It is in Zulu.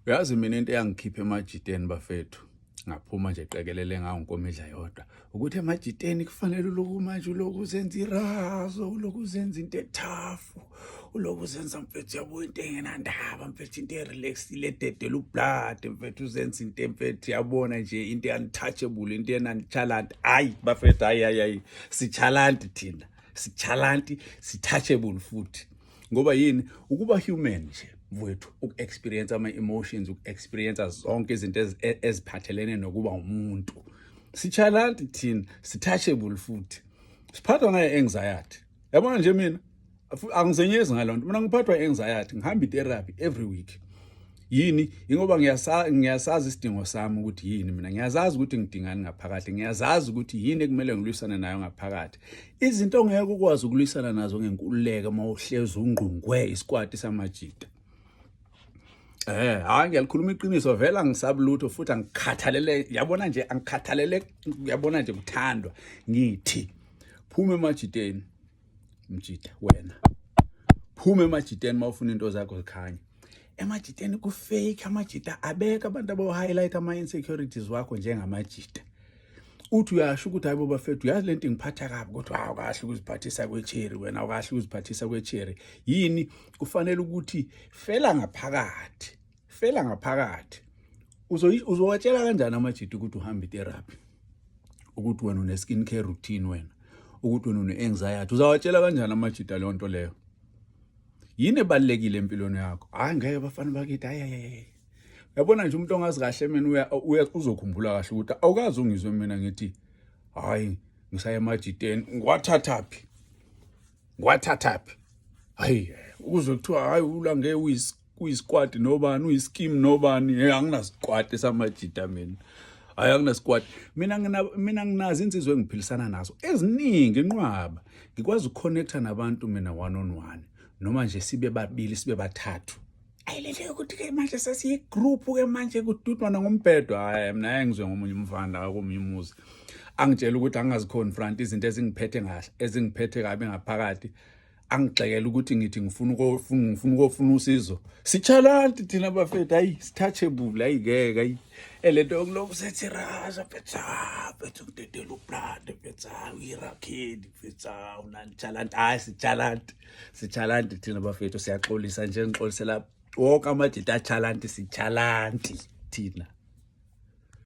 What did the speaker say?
Uyazi mina into eyangikhipha emajiteni bafethu, ngaphuma nje qekelele ngawo inkomo idla yodwa, ukuthi emajiteni kufanele uloku manje uloku uzenza irazo, uloku uzenza into ethafu, uloku uzenza mfethu yabo into engenandaba mfethu, into erelaxile ededela ublood mfethu, uzenza into mfethu yabona nje into untouchable, into enonchalant. Hayi bafethu, hayi hayi hayi, sichalant thina, sichalant, sitouchable futhi. Ngoba yini? Ukuba human nje mfowethu, uku-experience ama-emotions, uku-experience zonke izinto eziphathelene nokuba umuntu. Sichalant thina, si-touchable futhi, siphathwa ngaye-anxiety. Yabona nje mina angizenyezi ngaloo nto, mina ngiphathwa i-anxiety, ngihamba i-therapy every week. Yini? Ingoba ngiyasazi isidingo sami ukuthi yini. Mina ngiyazazi ukuthi ngidingani ngaphakathi, ngiyazazi ukuthi yini ekumele ngilwisane nayo ngaphakathi, izinto ongeke ukwazi ukulwisana nazo ngenkululeko uma uhlezi ungqungwe isikwati samajita. Hayi, ngiyalikhuluma iqiniso vele, angisabi lutho futhi angikhathalele, yabona nje, angikhathalele, yabona nje, kuthandwa. Ngithi phuma emajiteni mjita, wena phuma emajiteni uma ufuna into zakho zikhanye. Emajiteni ku-fake, amajita abeka abantu abo-highlight ama-insecurities wakho njengamajita. Uthi uyasho ukuthi, "Hayi bo bafethu, uyazi lento ingiphatha kabi," kodwa awukahle ukuziphathisa kwe-cherry wena, awukahle ukuziphathisa kwe-cherry. Yini? Kufanele ukuthi fela ngaphakathi, fela ngaphakathi. Uzowatshela kanjani amajita ukuthi uhamba i-therapy, ukuthi wena une-skin care routine, wena ukuthi wena une-anxiety? Uzawatshela kanjani amajita leyo nto leyo? Yini ebalulekile empilweni yakho? Hayi ngeke bafana bakithi, hayi hayi hayi. Yabona nje, umuntu ongazi kahle mina uya uzokhumbula kahle ukuthi awukazi ungizwe mina ngithi hayi ngisaya emajiteni. Ngiwathathaphi? Ngiwathathaphi? Hayi, ukuze kuthiwa hayi ulange uyisikwati nobani, uyiskim nobani. Hey, anginasikwati samajita mina, hayi, anginasikwati mina. Mina nginazo insizwa engiphilisana nazo eziningi, inqwaba. Ngikwazi ukuconnecta nabantu mina one on one, noma nje sibe babili, sibe bathathu. Ayilele ukuthi-ke manje sesiyi-group-ke manje kududwana ngombhedo. Hhayi, mina ngizwe ngomunye umfana la komunye umuzi angitshela ukuthi angaziconfront izinto ezingiphethe kahle, ezingiphethe kabi ngaphakathi, angigxekela ukuthi ngithi ngifuna ukofuna usizo. Sichalanti thina bafethu, hayi, sitouchable, hayi ngeke, hayi elento yokuloku sethi raza mfethu, mfethu ngidedela ublood mfethu, uyirakhedi mfethu, unanchalanti. Hayi, sichalanti, sichalanti thina bafethu. Siyaxolisa nje, ngixolisela wonke amajita achalanti. Sichalanti thina.